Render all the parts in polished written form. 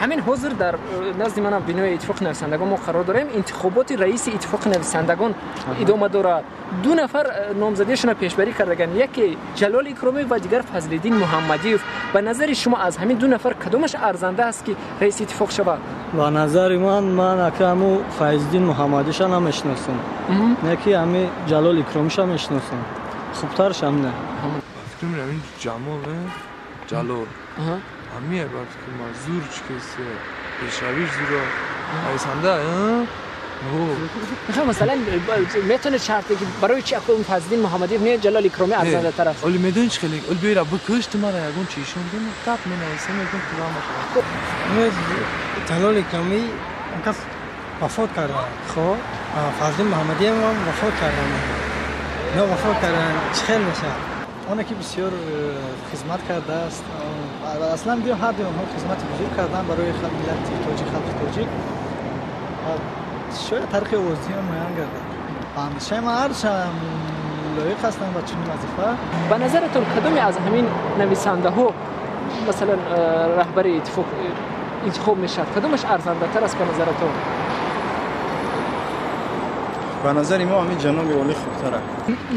Ҳамин ҳозир дар назди манам бинои иттифоқи нависандагон мо қарор дорем. Интихоботи раиси иттифоқи нависандагон идома дорад. Ду нафар номзадиашонро пешбарӣ кардаганд, яке Ҷалол Икромӣ ва дигар Фазлиддин Муҳаммадиев. Ба назари шумо аз ҳамин ду нафар кадомаш арзанда аст ки раиси иттифоқ шавад? Ба назари ман ака ҳаму Файзиддин Муҳаммадиша намешиносам, не ки ҳами Ҷалол Икромиша мешиносам, хубтарш ҳамне. Фикр мекунам ин Ҷамол, Ҷалол ҳамие, ба фикр ман зур чӣ касе пешравиш зура нависанда. Масалан метавонед шарте ки барои чи акун Фазлиддин Муҳаммадиев не, Ҷалол Икромӣ арзандатар аст? Оли медонӣ чӣ хеле оли биёра бикуш, ту мара ягон чи ишон дем, тап менависем, ягон ту ҳама. Ҷалол Икромӣ он кас вафот карданд. Хоб, Фазлиддин Муҳаммадиев ҳам вафот карданд. Ино вафот карданд, чӣ хел мешавад? Оне ки бисёр хизмат кардааст, аслан гӯям ҳар дуи онҳо хизмати бузург карданд барои миллати тоҷик, халқи тоҷик. Шояд тариқи овоздиҳӣ муайян гардад. Ба андешаи ман ҳарчанд лоиқ ҳастанд ба чунин вазифа. Ба назаратон кадоме аз ҳамин нависандаҳо масалан раҳбари иттифоқ интихоб мешавад? Кадомаш арзандатар аст ба назаратон? Ба назари мо ҳамин ҷаноби олӣ хубтар аст.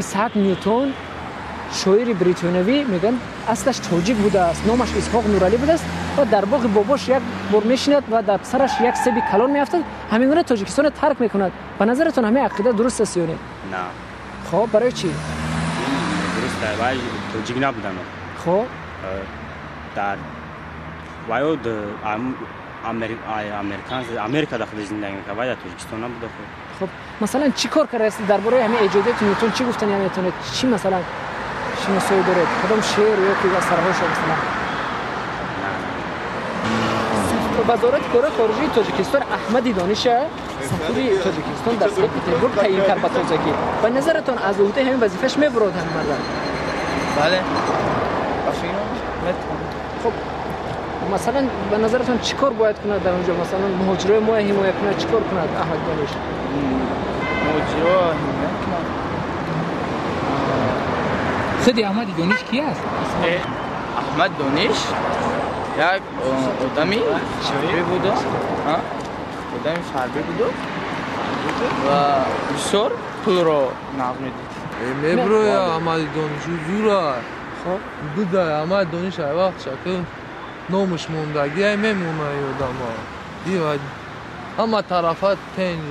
Исҳоқ Нютон, шоири бритониявӣ, мегӯянд аслаш тоҷик будааст, номаш Исҳоқ Нуралӣ будааст ва дар боғи бобош як бор мешинад ва дар сараш як себи калон меафтад, ҳамин гуна Тоҷикистонро тарк мекунад. Ба назаратон ҳамин ақида дуруст аст ё не? На. Хоб, барои чӣ? Дуруст, вай тоҷик набуданд. Хоб, дар вайо Америка дар худ зиндагӣ мекард, вай дар Тоҷикистон набуда. Хоб, масалан чӣ кор кардааст дар бораи ҳамин эҷодиёти Нютон чӣ гуфтани метавонед? Чӣ масалан шиносоӣ доред? Кадом шеър ё ки асарҳоша масалан? Вазорати корҳои хориҷии Тоҷикистон Аҳмади Дониша сафири Тоҷикистон дар Санкт Петербург таъйин кард ба тозагӣ. Ба назаратон аз уҳдаи ҳамин вазифааш мебурод ҳамин мардам? Бале, ба фикрам метавонад. Хоб, масалан ба назаратон чӣ кор бояд кунад дар онҷо? Масалан муҳоҷирои моя ҳимоя кунад, чӣ кор кунад Аҳмад Дониш? Муҳоҷиро ҳимоя кунад. Худи Аҳмади Дониш ки аст? Аҳмад Дониш як одами фарбӣ буду, одами фарбӣ буду ва бисёр пулро нағз медид. Меброя Аҳмади Дониш зура буда. Аҳмади Дониш ай вақт шака номаш мондагӣ ай мемона одама ҳама тарафа тенҷ.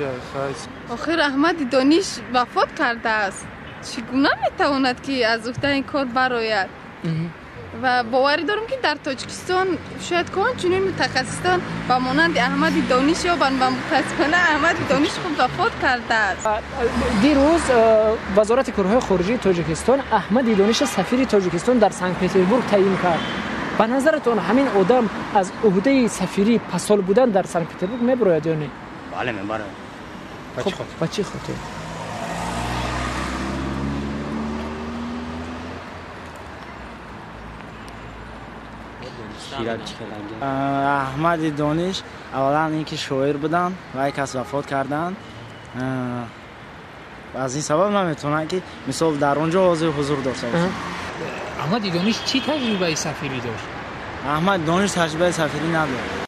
Охир Аҳмади Дониш вафот кардааст, чӣ гуна метавонад ки аз уҳдаи ин кор барояд? Ва боварӣ дорам ки дар Тоҷикистон шояд кон чунин мутахассисон ба монанди Аҳмади Дониш ёбанд ва мутаассифона Аҳмади Дониш худ вафот кардааст. Дирӯз Вазорати корҳои хориҷии Тоҷикистон Аҳмади Дониша сафири Тоҷикистон дар Санкт Петербург таъйин кард. Ба назаратон ҳамин одам аз уҳдаи сафирӣ пасол будан дар Санкт Петербург мебарояд ё не? Бале, мебарояд. Ба чӣ хотир? Аҳмади Дониш аввалан ин ки шоир буданд ва як кас вафот карданд, аз ин сабаб наметавонанд ки мисол дар он ҷо ҳозир ҳузур дошта бошанд. Аҳмади Дониш чӣ таҷрибаи сафирӣ дошт? Аҳмади Дониш таҷрибаи сафирӣ надошт.